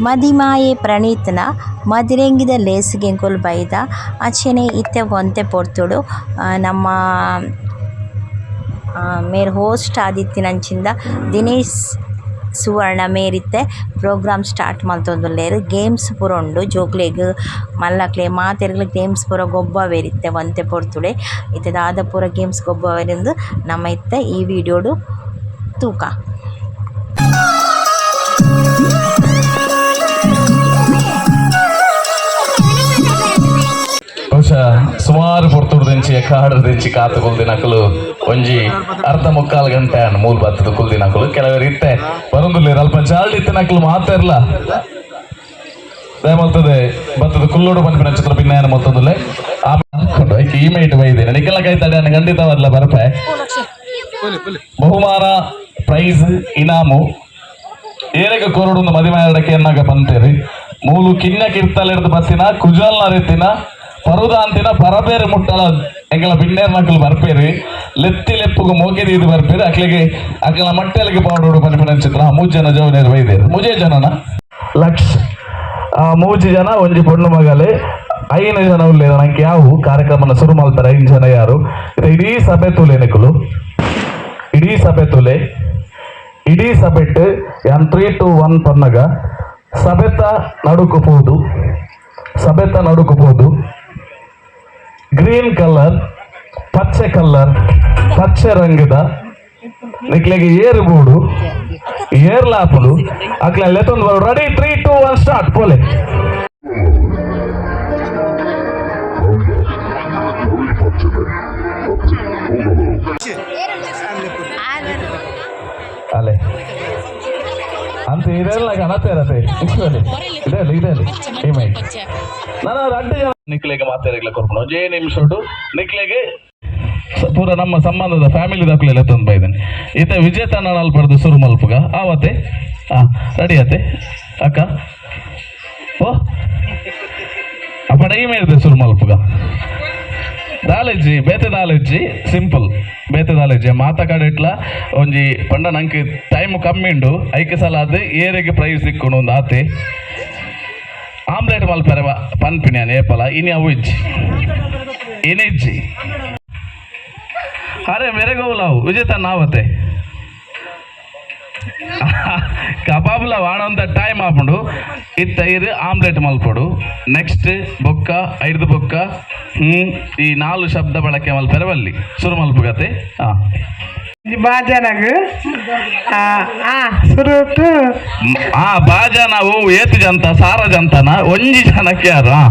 ಮದಿಮಾಯೆ ಪ್ರಣೀತ್ನ ಮದಿರೆಂಗಿದ ಲೇಸ್ಗ್ ಎಂಕುಲು ಬೈದ. ಅಂಚನೆ ಇತ್ತೆ ಒಂತೆ ಪೊರ್ತುಡು ನಮ್ಮ ಮೇರ್ ಹೋಸ್ಟ್ ಆದಿತ್ತಿನಂಚಿಂದ ದಿನೇಶ್ ಸುವರ್ಣ ಮೇರ್ ಇತ್ತೆ ಪ್ರೋಗ್ರಾಮ್ ಸ್ಟಾರ್ಟ್ ಮಂತೊಂದುಲ್ಲೆರ್. ಗೇಮ್ಸ್ ಪೂರ ಉಂಡು ಜೋಕ್ಲೆಗ್ ಮಲ್ಲಕ್ಲೆಗ್ ಮಾತೆರ್ಗ್ಲ ಗೇಮ್ಸ್ ಪೂರ ಗೊಬ್ಬವೆರ್ ಇತ್ತೆ ಒಂತೆ ಪೊರ್ತುಡೆ. ಇತ್ತೆ ದಾದ ಪೂರ ಗೇಮ್ಸ್ ಗೊಬ್ಬವೆರ್ ಇಂದ್ ನಮ ಇತ್ತೆ ಈ ವೀಡಿಯೋ ಡು ತೂಕ. ಬಹುಶಃ ಸುಮಾರು ಪೊರ್ತುಡ್ದಿಂಚಿ ಕಾಡ್ದಿಂಚಿ ಕಾತು ಕುಲ್ದಿನಕುಲು ಒಂಜಿ ಅರ್ಧ ಮುಕ್ಕಾಲು ಗಂಟೆ ಆಂಡ್ ಮೂಲ್ ಬತ್ತದ ಕುಲ್ದಿನಕುಲು. ಕೆಲವರು ಇತ್ತೆ ಬರೊಂದುಲ್ಲೆರ್. ಅಲ್ಪ ಜಾಲ್ಡ್ ಇತ್ತಿನಕುಲು ಮಾತೆರ್ಲ ದಯಮಲ್ತದೆ ಬತ್ತದ ಕುಲ್ಲೋಡು ಪನ್ಪಿನ ಚಿತ್ರ ಭಿನ್ನಾಯನ ಮಲ್ತೊಂದುಲ್ಲೆ. ಹಾಕೊಂಡು ಐಕ್ ಈ ಮೈಟ್ ಬೈದೇನೆ ನಿಕ್ಕೆಲ್ಲ ಕೈ ತಡೆ ಖಂಡಿತವಾದ್ಲ ಬರ್ಪೆ. ಬಹುಮಾನ ಪ್ರೈಸ್ ಇನಾಮು ಏರೆಗ ಕೊರಡುಂದು ಮದಿಮಾಯಡಕ್ಕೆ ಎನ್ನಾಗ ಪಂತೇರಿ. ಮೂಲು ಕಿನ್ನ ಕಿರ್ತಲೆರ್ದು ಬತ್ತಿನ ಕುಜಲ್ನ ರೀತಿನ ಪರುದಾಂತಿನ ಪರಬೇರೆ ಮುಟ್ಟಲ ಎಂಕಲ ಬಿನ್ನೇರ್ ನಕಲು ಬರ್ಪೇರಿ. ಲೆತ್ತಿ ಲೆಪ್ಪುಗು ಮೋಕೆ ದೀದು ಬರ್ಪೇರಿ. ಅಕ್ಲೆಗೆ ಅಕ್ಲ ಮಟ್ಟೆಲಿಗೆ ಪಾಡೋಡು ಪನ್ಪಿನ ಚಿತ್ರ. ಮೂಜಿ ಜನ ಜವನೇರು ಬೈದೇರು. ಮೂಜೇ ಜನನ ಲಕ್ಷ ಮೂಜಿ ಜನ, ಒಂಜಿ ಪೊಣ್ಣು ಮಗಲೆ, ಐನು ಜನ ಉಲ್ಲೇರು. ನಂಗೆ ಯಾವು ಕಾರ್ಯಕ್ರಮನ ಶುರು ಮಾಡ್ತಾರೆ. ಐದು ಜನ ಯಾರು? ಇದು ಇಡೀ ಸಭೆ ತೂಲೆ ನಿಕುಲು, ಇಡೀ ಸಭೆ ತೂಲೆ. ಇಡೀ ಸಭೆಟ್ ಯಾನ್ 3 2 1 ಪನ್ನಗ ಸಭೆತ ನಡುಕು ಪೋದು, ಸಭೆತ ನಡುಕು ಪೋದು ಗ್ರೀನ್ ಕಲರ್, ಪಚ್ಚೆ ಕಲರ್, ಪಚ್ಚೆ ರಂಗದ ನಿಕ್ಲೆಗೆ ಏರು ಬೋಡು, ಏರ್ಲಾಪುಡು ಅಕ್ಲೆ ಲೆತ್ತೊಂದು ಬರೋಡು. Ready, 3 2 1 start. ಪೋಲೆ. ಅಲೆ ಅಂತ ಇದೆಲ್ಲ ಗಣತೆ ಇರತ್ತೆ. ಇದೆ ಇದೆ ಈ ಮೈಕ್ ನಾನು ರಡ್ಡು ಜನ ನಿಕ್ಲೆಗೆ ಮಾತಾಡಿಗ್ಲ ಕೊರ್ಪುಂಡು. ಒಂಜೇ ನಿಮಿಷಡು ನಿಕ್ಲೆಗೆ ಪೂರ ನಮ್ಮ ಸಂಬಂಧದ ಫ್ಯಾಮಿಲಿ ದಾಖಲೆ ತಂದು ಬೈದೇನೆ. ಈತ ವಿಜೇತನ ಪಡೆದು ಶುರು ಮಲ್ಪುಗ ಆವತ್ತೆ. ಹಾ, ರೆಡಿ ಆತೆ ಅಕ್ಕ? ಓ ಅಪ್ಪಡ ಈ ಮೇಲ್ದೆ ಶುರು ಮಲ್ಪುಗ. ದಾಲೆಜ್ಜಿ ಬೇತೆ ದಾಲೆಜ್ಜಿ, ಸಿಂಪಲ್ ಬೇತೆ ದಾಲೆಜ್ಜಿ. ಮಾತ ಕಡೆ ಇಟ್ಲ ಒಂಜಿ ಪಂಡ ನಂಗೆ ಟೈಮ್ ಕಮ್ಮಿ ಉಂಡು. ಐಕೆ ಸಲ ಅದು ಏರೆಗೆ ಪ್ರೈಸ್ ಸಿಕ್ಕೊಂಡು ಒಂದು ಆತೆ. ಆಮ್ಲೆಟ್ ಮಲ್ಪೆರೆ ಪನ್ಪಿನಿ ನಾನು ಏಪಲ. ಇನಿ ಅವು ಇಜ್ಜಿ, ಇನಿಜ್ಜಿ. ಅರೆ ಮೇರೆ ಗೋಲಾವು ವಿಜೇತ ನಾವತ್ತೆ ಕಬಾಬ್ಲ ವಾಣಂತ ಟೈಮ್ ಆಪುಂಡು. ಇತ್ತ ಇರು ಆಮ್ಲೆಟ್ ಮಲ್ಪೊಡು. ನೆಕ್ಸ್ಟ್ ಬೊಕ್ಕ ಐದು ಬೊಕ್ಕ ಈ ನಾಲು ಶಬ್ದ ಬಳಕೆ ಮಲ್ಪೆರೆ ಬಲ್ಲಿ. ಶುರು ಮಲ್ಪುಗತೆ. ಹಾ. ಬಾಜನಗ್ ಆ ಸುರುಟು. ಆ ಬಾಜನ ಓ ಏತು ಜಂತ ಸಾರ ಜಂತನ ಒಂಜಿ ಜನಕ್ಕೆ ಯಾರು? ಆ.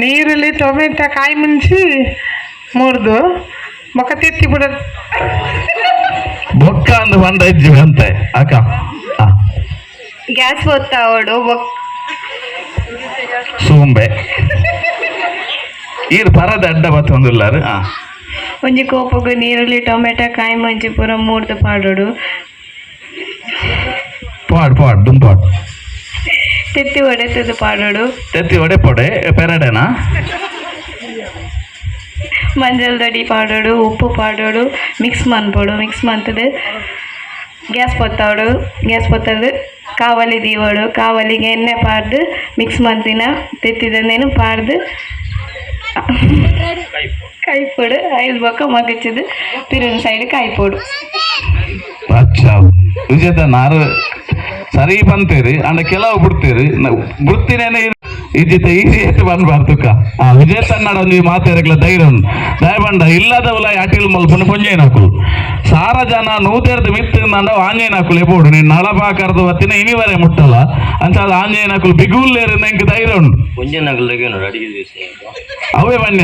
ನೀರುಳ್ಳಿ, ಟೊಮೆಟೊ, ಕಾಯಿ ಮುಂಚಿ ಮುರಿದು ಬೊಕ್ಕ ತೆತ್ತಿ ಬುಡ. ಬೊಕ್ಕ ಅಂದ್ ಪಂಡ ಇಜ್ಜಿ ಅಂತೆ ಅಕ್ಕ. ಆ. ಗ್ಯಾಸ್ ಒತ್ತಾವಡು ಬೊಕ್ ಸೂಂಬೆ ಈರ್ ಪರದ ಅಡ್ಡ ಬತ್ತೊಂದುಲ್ಲಾರು. ಆ. ಒಂಜಿ ಕೋಪಗ್ ನೀರುಳ್ಳಿ, ಟೊಮೆಟೊ, ಕಾಯಿ ಮುಂಚಿ ಪೂರ ಮೂರ್ದು ಪಾಡೋಡು. ಪಾಡ್ ಪಾಡ್ ದುಂಪಾಡ್. ತೆತ್ತಿ ಒಡೆತದು ಪಾಡೋಡು. ತೆತ್ತಿ ಒಡೆ ಪೊಡೆ ಪೆರಡೆನಾ? ಮಂಜಲ್ ದಡಿ ಪಾಡೋಡು, ಉಪ್ಪು ಪಾಡೋಡು, ಮಿಕ್ಸ್ ಮನ್ಪೊಡು. ಮಿಕ್ಸ್ ಮಂತುದು ಗ್ಯಾಸ್ ಪೊತ್ತಾವಡು. ಗ್ಯಾಸ್ ಪೊತ್ತದು ಕಾವಲಿ ದೀವೊಡು. ಕಾವಲಿಗೆ ಎಣ್ಣೆ ಪಾಡ್ದು ಮಿಕ್ಸ್ ಮಂತಿನ ತೆತ್ತಿದಂದೇನು ಪಾಡ್ದು ಕಾಯ್ಪೊಡು. ಐದು ಬೊಕ್ಕ ಮಗಚಿದ್ ಪಿರನ್ ಸೈಡ್ ಕಾಯ್ಪೊಡು. ಅಚ್ಚಾ, ವಿಜೇತ ನಾರು ಸರಿ ಬಂತೀರಿ ಅಂಡ ಕೆಲವು ಬಿಡ್ತೀರಿ ಬಿಡ್ತೀನೇನೆ ಇಜ್ಜಿತ ಈಸಿ ಎತ್ತು ಬಂದ್ಬಾರ್ದುಕ್ಕ. ಆ ವಿಜೇತನ್ನಡ ಒಂಜಿ ಮಾತೆರೆಗ್ಲ ಧೈರ್ಯ ಉಂಡು. ದಯಬಂಡ ಇಲ್ಲದ ಉಲ ಅಟಿಲ್ ಮಲ್ಪುನ ಪೊಂಜೈನಕುಲು ಸಾರ ಜನ ನೂತೆರ್ದು ಮಿತ್ತು ನಂಡ ಆಂಜೈನಕುಲು ಎಬೋಡು ನೀನು ನಳಬಾಕರ್ದು ಬತ್ತಿನ ಇನಿವರೆ ಮುಟ್ಟಲ್ಲ. ಅಂಚಾದ ಆಂಜೈನಕುಲು ಬಿಗುಲ್ಲೇರು, ಎಂಕ್ ಧೈರ್ಯ ಉಂಡು. ಅವೇ ಬನ್ನಿ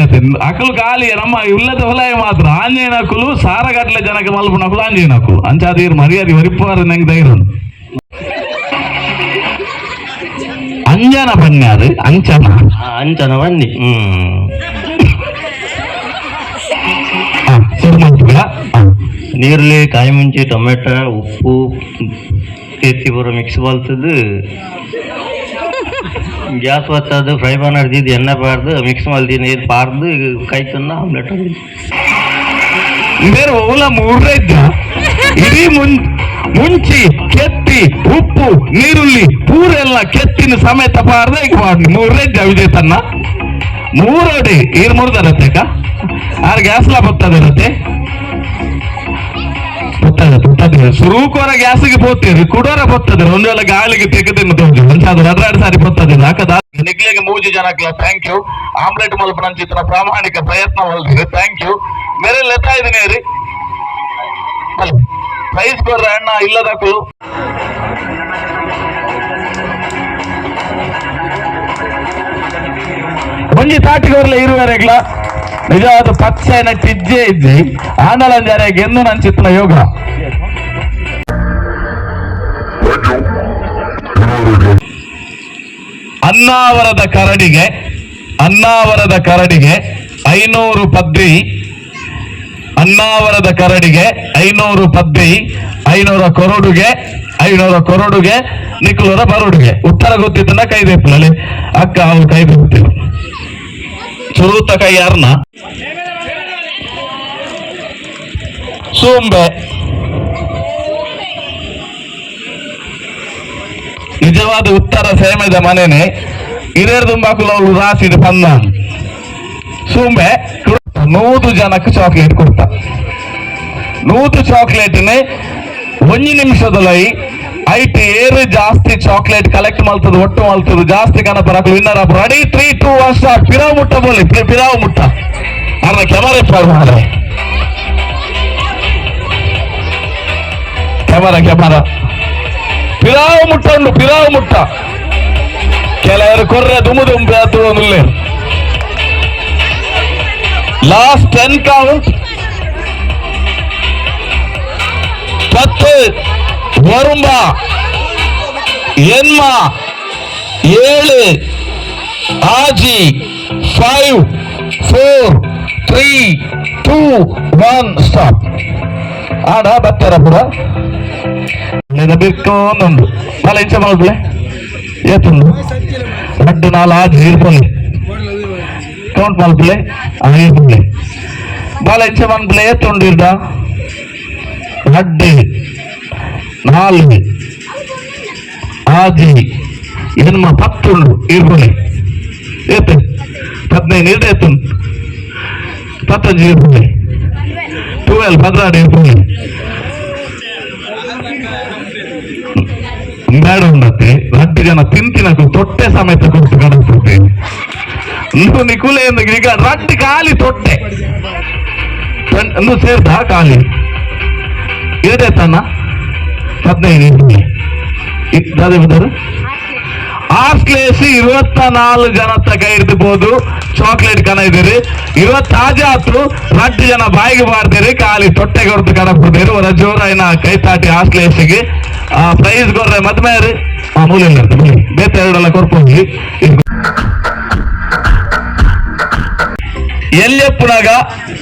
ಅಕಲು ಖಾಲಿ ನಮ್ಮ ಇಲ್ಲದ ಹೊಲಾಯ ಮಾತ್ರ. ಆಂಜೈನಕುಲು ಸಾರಗಟ್ಲೆ ಜನಕ್ಕೆ ಮಲ್ಪುನಕುಲು ಆಂಜೈನಕುಲು. ಅಂಚಾದ ಇರು ಮರ್ಯಾದೆ ಒರಿಪಾರು, ನಂಗೆ ಧೈರ್ಯ ಉಂಡು. ಅಂಜನ ಬನ್ನಿ, ಅದು ಅಂಚನ. ಅಂಚನ ಬನ್ನಿ. ಶುರು ಮಲ್ಪುಗ. ನೀರುಳ್ಳಿ, ಕಾಯಿ ಮುಂಚಿ, ಟೊಮೆಟೊ, ಉಪ್ಪು, ತೆತ್ತಿ ಪೂರ ಮಿಕ್ಸ್ ಬಲ್ತದ್ದು ಗ್ಯಾಸ್ ಬತ್ತದು ಫ್ರೈ ಪಾನ್ ಅಡ್ದಿದ್ದು ಎಣ್ಣೆ ಪಾಡ್ದು ಮಿಕ್ಸ್ ಮಲ್ದಿ ನೀರು ಪಾರ್ದು ಕೈ ತಿನ್ನ ಆಮ್ಲೆಟ್. ಬೇರೆ ಓಲ ಮೂರೇ ಇದ್ದ ಇಡೀ ಮುನ್ ಮುಂಚಿ ಕೆತ್ತಿ ಉಪ್ಪು ನೀರುಳ್ಳಿ ಪೂರೆಲ್ಲ ಕೆತ್ತಿನ ಸಮೇತ ಪಾರ್ದ ಈಗ ಮಾಡಿ ಮೂರೇ ವಿಜೇತನ್ನ ಮೂರೋಡಿ ಈರ್ ಮುರ್ದರತ್ತೆ. ಆರ್ ಗ್ಯಾಸ್ಲ ಬತ್ತದಿರತ್ತೆ, ಬತ್ತದ ಬತ್ತದ ಸುರೂಕೋರ ಗ್ಯಾಸಿಗೆ ಪೋತೀರಿ, ಕುಡೋರ ಬತ್ತದ. ಒಂದು ವೇಳೆ ಗಾಳಿಗೆ ತೆಗೆದಿನ್ನು ತೋಜು ಒಂಚಾದ್ರೆ ಅದ್ರಾಡ್ ಸಾರಿ ಬತ್ತದಿಲ್ಲ. ಅಕ್ಕದ ನಿಕ್ಲೆಗೆ ಮೂಜಿ ಜನಕ್ಲ thank you. Omelette ಮಲ್ಪನಂಚಿತ್ತಿನ ಪ್ರಾಮಾಣಿಕ ಪ್ರಯತ್ನ ಮಲ್ದಿರಿ, thank you. ಮೇರೆ ಲೆತ್ತ ಇದೀನಿ ರೀ. ಪ್ರೈಸ್ ಕೊರ್ರ ಅಣ್ಣ ಇಲ್ಲದಕ್ಕೂ. ಒಂಜಿ ತಾಟಿಗೋರ್ಲ ಇರುವರೆಗ್ಲ ನಿಜವಾದ ಪಚ್ಚೆನ ಟಿಜ್ಜೆ ಇಜ್ಜಿ ಆಂಡಲಂಜಾರೆ ಗೆಂದು ನಂಚಿತ್ತಿನ ಯೋಗ. ಅನ್ನಾವರದ ಕರಡಿಗೆ, ಅನ್ನಾವರದ ಕರಡಿಗೆ 500 ಪದ್ರಿ, ಅನ್ನಾವರದ ಕರಡಿಗೆ 500 ಪದ್ರಿ, 500 ಕೊರಡುಗೆ, 500 ಕೊರಡುಗೆ ನಿಕ್ಕಲೂರ ಬರುಡುಗೆ. ಉತ್ತರ ಗೊತ್ತಿದ್ದನ್ನ ಕೈ ದೇಪುಲಲ್ಲಿ. ಅಕ್ಕ ಅವ್ರು ಕೈ ದೇಪ್ತಿರು. ಸುರೂತ ಕೈ ಯಾರನ್ನ? ಸೂಂಬೆ. ನಿಜವಾದ ಉತ್ತರ ಸೇಮೆದ ಮನೆನೆ. ಹಿರಿಯರ್ ದುಂಬಾಕುಲ ಅವಳು ರಾಸಿದ ಪನ್ನ ಸೂಂಬೆ. 100 ಜನಕ್ಕೆ ಚಾಕ್ಲೇಟ್ ಕೊಡ್ತ. 100 ಚಾಕ್ಲೇಟ್ನೆ ಒಂಜಿ ನಿಮಿಷದಲ್ಲಿ ಐಟ್ ಏರು ಜಾಸ್ತಿ ಚಾಕ್ಲೇಟ್ ಕಲೆಕ್ಟ್ ಮಾಡ್ತದೆ, ಒಟ್ಟು ಮಾಡ್ತದೆ ಜಾಸ್ತಿ ಕನಪರ winner. Ready, 3, 2, 1, start. ಪಿರಾವ್ ಮುಟ್ಟ ಬೋಲಿ, ಪಿರಾವ್ ಮುಟ್ಟ. ಅರ್ಧ ಕ್ಯಾಮರಾ ಮಾರೆ, ಕ್ಯಾಮರಾ ಕ್ಯಾಮರಾ. ಪಿರಾವ್ ಮುಟ್ಟ ಉಂಡು, ಪಿರಾವ್ ಮುಟ್ಟ. ಕೆಲವರು ಕೊರ್ರೆ ದುಮು ದುಂಬೆ ಆತು. Last 10 count. 10, வரும்பா, ಎನ್ಮ, 7, ಆಜಿ, 5, 4, 3, 2, 1, ಸ್ಟಾಪ್. ಆಡ ಬತ್ತಾರ ಪೂರ ಬಿರ್ಕೊಂದುಂಡು. ಮಲ್ಲ ಇಂಚ ಮಲ್ಪಲೆ. ಏತುಂಡು? ರಡ್ಡು, ನಾಲ್, ಆಜಿ, ಇರ್ಪೊಲಿ. ಕೌಂಟ್ ಮಲ್ಪಲೆ. ಇರ್ಪೊಲಿ. ಬಾಲ ಇಂಚ ಮನ್ಪಲೆ. ಏತುಂಡು ಇರ್ದ? ರಡ್ಡು, ನಾಲ್, ಆಜಿ, ಎನ್ಮ, ಪತ್ತುಂಡು. ಇರ್ಪೊಲಿ. ಏತು? 15 ಇರ್ದ. ಏತುಂಡು? ಪತ್ತಂಜಿ. ಇರ್ಪೊಲಿ. 12, 12 ಇರ್ಪೊಲಿ. ಬೇಡ ಉಂಡತ್ತೆ. ರಡ್ಡು ಜನ ತಿಂತಿನಕು ತೊಟ್ಟೆ ಸಮೇತ ಕೊಟ್ಟು ಕಡಸ್ತದೆ. ಇಂದು ನಿಕುಲೆ ಈಗ ರಡ್ಡು ಖಾಲಿ ತೊಟ್ಟೆ ಒಂದು ಸೇರ್ದ ಖಾಲಿ ಇರದೆ ತನ್ನ. 15 ಇರ್ಲಿ. ದಾದೆ ಆಸ್ಲೇಸಿ 24 ಜನತ್ತ ಕೈ ಹಿಡ್ದಿಬೋದು ಚಾಕ್ಲೇಟ್ ಕಣ ಇದ್ದೀರಿ. ಇವತ್ತಾಜೆ ಆತ್ರು ರಡ್ಡು ಜನ ಬಾಯಿಗೆ ಬಾರ್ದಿರಿ, ಖಾಲಿ ತೊಟ್ಟೆಗೆ ಹೊರತು ಕಡಪುದೇರು. ಹೊರ ಜೋರಾಯಿನ ಕೈತಾಟಿ ಆಸ್ಲೇಸಿಗೆ. ಆ ಪ್ರೈಸ್ ಕೊರ್ರೆ ಮದ್ಮೇರಿ. ಆ ಮೂಲೆ ಇಲ್ಲ, ಮೂಲೆ ಬೇತೆ ಎರಡೆಲ್ಲ ಕೊರ್ಪೊಂಜಿ. ಎಲ್ಯಪ್ಪುನಗ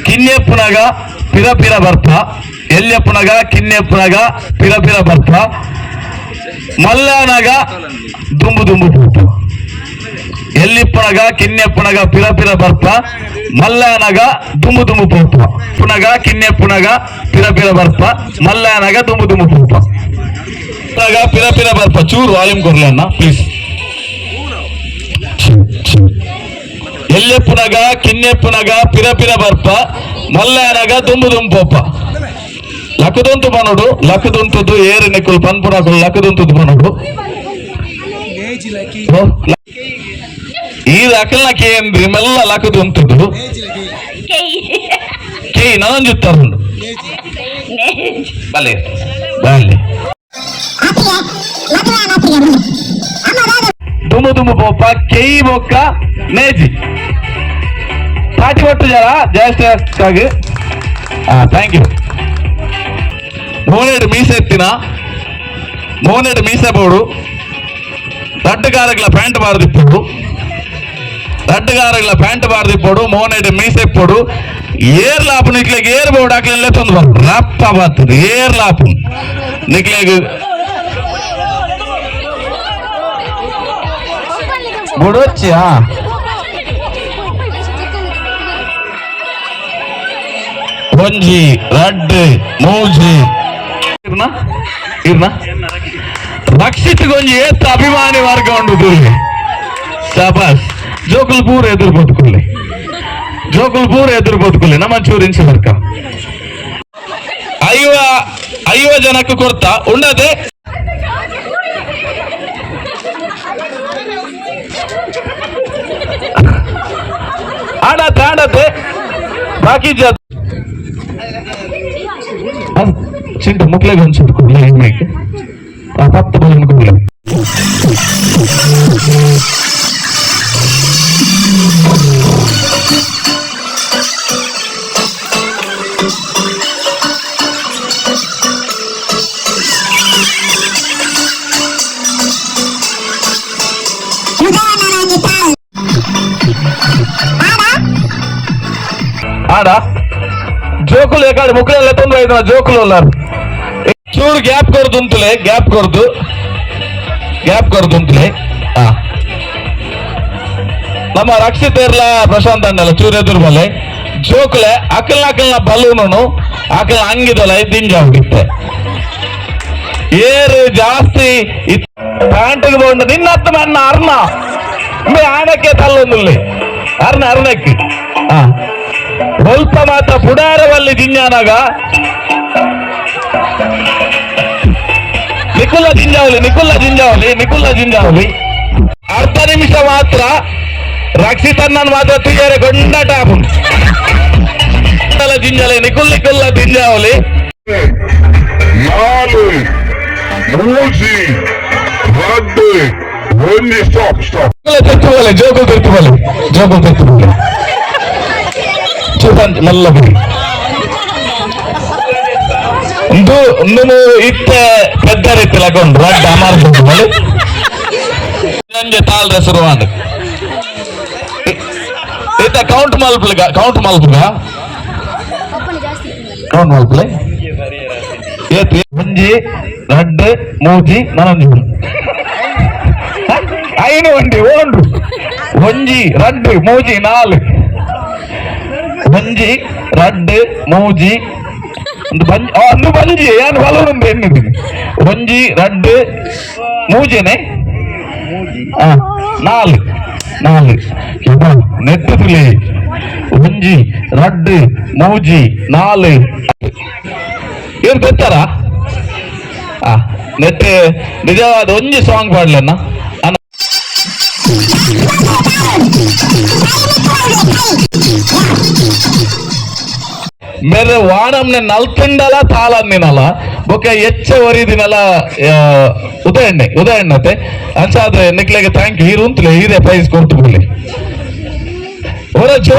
ಕಿನ್ಯಪ್ಪುನಗ ಪಿರ ಪಿರ ಬರ್ಪ, ಎಲ್ಯಪ್ಪುನಗ ಕಿನ್ಯಪ್ಪುನಗ ಪಿರ ಪಿರ ಬರ್ಪ, ಮಲ್ಲನಗ ದುಂಬು ದುಂಬು ಪೋಪ. ಎಲ್ಲಿಪ್ಪನಗ ಕಿನ್ಯಪ್ಪನಗ ಪಿರ ಪಿರ ಬರ್ಪ, ಮಲ್ಲನಗ ದುಂಬು ದುಂಬು ಪೋಪ. ಪುನಗ ಕಿನ್ಯಪ್ಪುನಗ ಪಿರ ಪಿರ ಬರ್ಪ, ಮಲ್ಲನಗ ದುಂಬು ದುಂಬು ಪೋಪ. ಪುನಗ ಪಿರ ಪಿರ ಬರ್ಪ. ಚೂರು ವಾಲ್ಯೂಮ್ ಕೊರ್ಲೆ ಅಣ್ಣ ಪ್ಲೀಸ್. ಎಲ್ಯಪ್ಪುನಗ ಕಿನ್ಯಪ್ಪುನಗ ಪಿರ ಪಿರ ಬರ್ಪ, ಮಲ್ಲನಗ ದುಂಬು ದುಂಬು ಪೋಪ. ಲಕ್ಕದೊಂತು ಬನೋಡು, ಲಕ್ಕದೊಂತದ್ದು ಏರು ನಿಕ್ಕುಲು ಪನ್ಪುನಕುಲು ಲಕ್ಕದೊಂತದ್ದು ಬನೋಡು. ಈ ಅಕಲ್ನ ಕೇಂದ್ರಿ ಮೆಲ್ಲ ಲಕ್ಕದೊಂತದ್ದು ಕೆ ನನಂಜುತ್ತಾರುಂಡು. ಬಲೆ ಬಲೆ ದುಮು ದುಮು ಪೋಪ. ಕೆಯಿ ಬೊಕ್ಕ ನೇಜಿ ತಾಟಿ ಒಟ್ಟು ಜನ ಜಾಸ್ತಿ. Thank you. ಮೋನೆಡ್ ಮೀಸೆ ಎತ್ತಿನ, ಮೋನೆಡ್ ಮೀಸೆ ಬೋಡು, ರಡ್ಡುಗಾರಗಳ ಪ್ಯಾಂಟ್ ಬಾರ್ದಿಪ್ಪೊಡು, ರಡ್ಡುಗಾರಗಳ ಪ್ಯಾಂಟ್ ಬಾರ್ದಿಪ್ಪೊಡು, ಮೋನೆಡ್ ಮೀಸೆ ಪೊಡು. ಏರ್ ಲಾಪು ನಿಕ್ಲೆಗ್ ಏರ್ ಬೋರ್ಡ್ ಹಾಕ್ಲೆಲ್ಲ ತೊಂದು ಬರ್ಪು ರಪ್ಪ ಬರ್ತದೆ. ಏರ್ ಲಾಪು ನಿಕ್ಲೆಗ್ ಬುಡೊಚ್ಚಿ. ಒಂಜಿ, ರಡ್ಡು, ಮೂಜಿ. ಇರ್ನ ರಕ್ಷಿತ್ ಗೊಂಜಿ ಏತ್ ಅಭಿಮಾನಿ ವರ್ಗ ಉಂಡು ತೂಲೆ. ಶಾಬಾಸ್. ಜೋಕುಲ್ ಪೂರ ಎದುರು ಬದುಕುಲ್ಲೆ, ಜೋಕುಲ್ ಪೂರ ಎದುರು ಬದುಕುಲ್ಲೆ. ನಮ್ಮ ಚೂರು ಇನ್ಸಿ ವರ್ಕ ಐವ ಐವ ಜನಕ್ಕೆ ಕೊಡ್ತಾ ಉಂಡದೆ. ಆಡತ್ತೆ ಆಡತ್ತೆ ಬಾಕಿ ಜಾತ ಚಿಂಟು ಮುಕ್ಲೆಗೆ ಒಂಚೂರು ಕೊಡ್ಲಿ ಹೆಣ್ಮೇಕೆ ಆ ಪತ್ತು ಬಲನ್ ಕೊಡ್ಲಿ. ಆಡ ಜೋಕುಲು ಎಕಾಡಿ ಮುಕ್ಲೆಲ್ಲ ತೊಂದ್ರೆ ಆಯ್ತು. ಜೋಕುಲು ಉಲ್ಲಾರು. ಚೂರು ಗ್ಯಾಪ್ ಕೊರ್ದು ಉಂತುಲೆ, ಗ್ಯಾಪ್ ಕೊರ್ದು, ಗ್ಯಾಪ್ ಕೊರ್ದು ಉಂತುಲೆ. ಹಾ, ನಮ್ಮ ರಕ್ಷಿತ್ ಇರ್ಲ ಪ್ರಶಾಂತ್ ಅಣ್ಣಲ್ಲ ಚೂರು ಎದುರು ಬಲ್ಲೆ. ಜೋಕುಲೆ ಅಕಲ್ನ ಅಕಲ್ನ ಬಲೂನು ಅಕಲ್ನ ಅಂಗಿದಲ್ಲ ದಿಂಜ ಹೋಗಿತ್ತೆ. ಏರು ಜಾಸ್ತಿ ಪ್ಯಾಂಟ್ಗೆ ಬೋಂಡು ನಿನ್ನ ಹತ್ತು ಮನ್ನ ಅರ್ಣ ಆನಕ್ಕೆ ತಲ್ಲೊಂದುಲ್ಲೆ ಅರ್ಣ ಅರ್ಣಕ್ಕೆ. ಹಾ, ಸ್ವಲ್ಪ ಮಾತ್ರ ಪುಡಾರವಲ್ಲಿ ಜಿಂಜಾನಾಗ ನಿಕುಲ್ಲ ಜಿಂಜಾವಲಿ, ನಿಕುಲ್ಲ ಜಿಂಜಾವಲಿ, ನಿಕುಲ್ಲ ಜಿಂಜಾವಲಿ. ಅರ್ಧ ನಿಮಿಷ ಮಾತ್ರ. ರಕ್ಷಿತಣ್ಣನ್ ಮಾತ್ರ ತುಯ್ಯರೆ ಕೊಂಡಾಟ ಆಪುಂಡು. ಜಿಂಜಲೆ ನಿಕುಲ್ ನಿಕುಲ್ಲ ಜಿಂಜಾವಲಿ. ನಾಲು, ಮೂಜಿ, ರಡ್ಡು, ಒಂಜಿ. Stop, stop. ತೆತ್ತುವಲೆ ಜೋಕುಲ್ ತೆತ್ತುವಲೆ, ಜೋಕುಲ್ ತೆತ್ತುವಲೆ. ಚೂಪಂಚ್ ಮಲ್ಲ ಬಿಡಿ. ಒಂದು ಒಂದು ಇತ್ತೆ ಪೆದ್ದ ರೀತಿ ಲಗೊಂಡು ರಡ್ಡ ಅಮಾರ್ ಮಲೆ ನಂಜೆ ತಾಳ್ರೆ ಶುರುವಾಂಡ್. ಇತ್ತ ಕೌಂಟ್ ಮಲ್ಪುಗ, ಕೌಂಟ್ ಮಲ್ಪುಗ, ಕೌಂಟ್ ಮಲ್ಪಲೆ. ಏತ್? ಒಂಜಿ, ರಡ್ಡು, ಮೂಜಿ, ನನೊಂಜಿ, ಐನು ಒಂಡಿ ಓಂಡು. ಒಂಜಿ, ರಡ್ಡು, ಮೂಜಿ, ನಾಲ್. ಒಂಜಿ, ರಡ್ಡು, ಮೂಜಿ, ಒಂದು ಬಂಜಿ, ಒಂದು ಬಂಜಿ ಯಾನು ಬಲೂನ್ ಎನ್ನಿದ್ದೀನಿ. ಒಂಜಿ, ರಡ್ಡು, ಮೂಜಿನೆ, ನಾಲ್, ನಾಲ್ ನೆಟ್ಟು ತುಲಿ. ಒಂಜಿ, ರಡ್ಡು, ಮೂಜಿ, ನಾಲ್. ಇವ್ರು ಗೊತ್ತಾರ ಆ ನೆಟ್ ನಿಜವಾದ ಒಂಜಿ ಸಾಂಗ್ ಪಾಡ್ಲನ್ನ ಅನ್ನ. ಮೇರೆ ವಾಣಂನೆ ನಲ್ತುಂಡಲ ತಾಳಂದಿನಲ ಬೊಕ ಎಚ್ಚ ಒರಿದಿನಲ ಉದಯಣ್ಣೆ ಉದಯಣ್ಣತೆ. ಅಂಚಾದ್ರೆ ನಿಕ್ಲೆಗೆ thank you. ಹೀರು ಉಂತುಲೆ, ಹೀರೆ ಪ್ರೈಸ್ ಕೊಡ್ತು ಬಿಡ್ಲಿ. ಒರ ಜೋ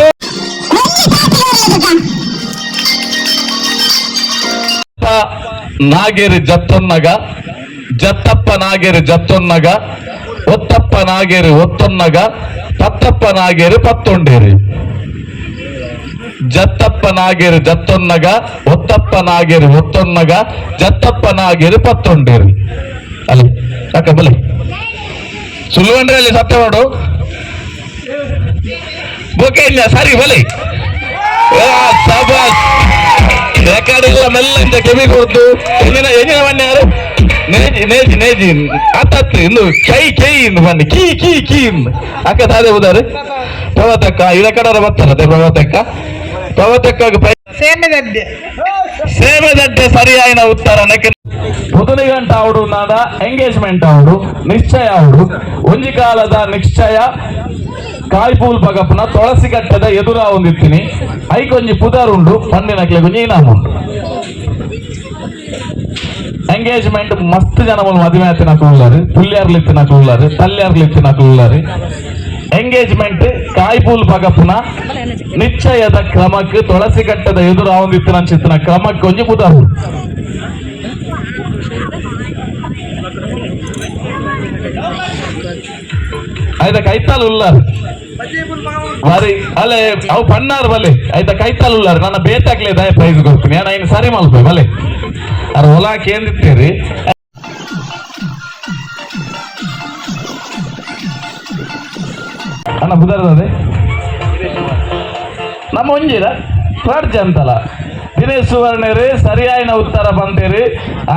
ನಾಗೇರಿ ಜತ್ತೊನ್ನಗ, ಜತ್ತಪ್ಪ ನಾಗೇರಿ ಜತ್ತೊನ್ನಗ, ಒತ್ತಪ್ಪ ನಾಗೇರಿ ಒತ್ತೊನ್ನಗ, ಪತ್ತಪ್ಪ ನಾಗೇರಿ ಪತ್ತೊಂಡೇರಿ. ಜತ್ತಪ್ಪ ನಾಗೇರಿ ಜತ್ತೊನ್ನಗ, ಒತ್ತಪ್ಪ ನಾಗೇರಿ ಒತ್ತೊನ್ನಗ, ಜತ್ತಪ್ಪ ನಾಗೇರಿ ಪತ್ತೊಂಡೇರಿ. ಅಲ್ಲಿ ಅಕ್ಕ ಬಲಿ ಸುಳ್ಳು ಅಲ್ಲಿ ಸತ್ಯ ಮಾಡು. ಬೊಕೆ ಇಲ್ಲ ಸರಿ ಬಲಿ. ಸಬಾಸ್. ರೆಕಾರ್ಡ್ ಮೆಲ್ಲ ಇಂತ ಕೆವಿ ಕೊಡ್ತು. ಎಂಜಿನ ಎಂಜಿನ ಬನ್ನಿ ಯಾರು ನೇಜಿ ನೇಜಿ ನೇಜಿ ಅತ್ತತ್ತು ಇನ್ನು ಕೈ ಕೈ ಇನ್ನು ಬನ್ನಿ key key key. ಅಕ್ಕ ತಾದೇ ಹೋದಾರೆ ಪ್ರವತಕ್ಕ ಈ ರೆಕಾರ್ಡರ ಬರ್ತಾರೆ. ಅದೇ ಪ್ರವತಕ್ಕ, ಪ್ರವತಕ್ಕ. ಸೇಮೆದಡ್ಡೆ. ಸೇವೆದಡ್ಡೆ ಸರಿಯಾಯಿನ ಉತ್ತರ. ನೆಕ್ ಗಂಟ ಅವಡು ನಾಡ ಎಂಗೇಜ್ಮೆಂಟ್ ಅವಡು ನಿಶ್ಚಯ ಅವಡು. ಒಂಜಿ ಕಾಲದ ನಿಶ್ಚಯ ಕಾಯ್ಪೂಲ್ ಪಗಪ್ಪನ ತುಳಸಿ ಕಟ್ಟದ ಎದುರ ಒಂದಿತ್ತೀನಿ. ಐಕೊಂಜಿ ಪುದರ್ ಉಂಡು, ಪಂಡಿನಕ್ಲೆ ಒಂಜಿ ಇನಾಮ್ ಉಂಡು. ಎಂಗೇಜ್ಮೆಂಟ್ ಮಸ್ತ್ ಜನ ಮದುವೆ ಆತಿನಕ್ಲು ಉಳ್ಳಾರು, ಪುಲ್ಯಾರ್ಲು ಇತ್ತಿನಕ್ಲು ಉಳ್ಳಾರು, ತಲ್ಯಾರ್ಲು ಇತ್ತಿನಕ್ಲು ಉಳ್ಳಾರು. ಎಂಗೇಜ್ಮೆಂಟ್ ಕಾಯ್ಪೂಲ್ ಪಗಪ್ಪನ ನಿಶ್ಚಯದ ಕ್ರಮಕ್ಕೆ ತುಳಸಿ ಕಟ್ಟದ ಎದುರು ಒಂದಿತ್ತಿನ ಕ್ರಮಕ್ಕೆ ಒಂಜಿ ಪುದರ್ ಉಂಡು. ಆಯ್ತಾ ಕೈತಾಲ್ ಉಲ್ಲಾರು ಬಾರಿ ಅಲ್ಲೇ ಅವು ಪನ್ನಾರು ಬಲೆ. ಆಯ್ತಾ ಕೈತಾಲ್ ಉಲ್ಲಾರು. ನನ್ನ ಬೇತಾಕ್ಲೆ ದಯ ಪ್ರೈಸ್ ಕೊಡ್ತೀನಿ ನಾನು. ಐನು ಸರಿ ಮಲ್ಪೆ ಬಲೆ. ಅರ್ ಹೊಲ ಕೇಂದಿತ್ತೀರಿ. ಅಣ್ಣ ಬುಧರದೆ ನಮ್ಮ ಒಂಜಿರ ಪ್ರಾರ್ಜ ಅಂತಲ್ಲ. ದಿನೇಶ್ ಸುವರ್ಣರು ಸರಿಯಾಯಿನ ಉತ್ತರ ಬಂತೇರಿ.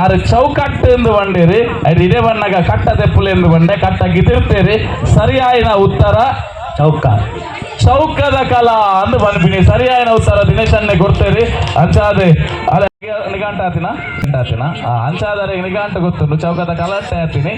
ಆರು ಚೌಕಟ್ಟು ಎಂದು ಬಂಡೇರಿ. ಅದು ಇದೇ ಬಣ್ಣಗ ಕಟ್ಟ ತೆಪ್ಪುಲೆ ಎಂದು ಬಂಡೆ ಕಟ್ಟ ಗಿತಿರ್ತೇರಿ. ಸರಿಯಾಯಿನ ಉತ್ತರ ಚೌಕ. ಚೌಕದ ಕಲಾ ಅಂದು ಬಂದ್ಬಿನಿ. ಸರಿಯಾಯಿನ ಉತ್ತರ ದಿನೇಶನ್ನೇ ಕೊಡ್ತೇರಿ. ಅಂಚಾದೆ ಅಲ್ಲ, ನಿಘಂಟ ಆತಿನ, ಅಂಚಾದರೆ ನಿಘಂಟ ಗೊತ್ತುಂಡು. ಚೌಕದ ಕಲಾಟೆ ಆತೀನಿ.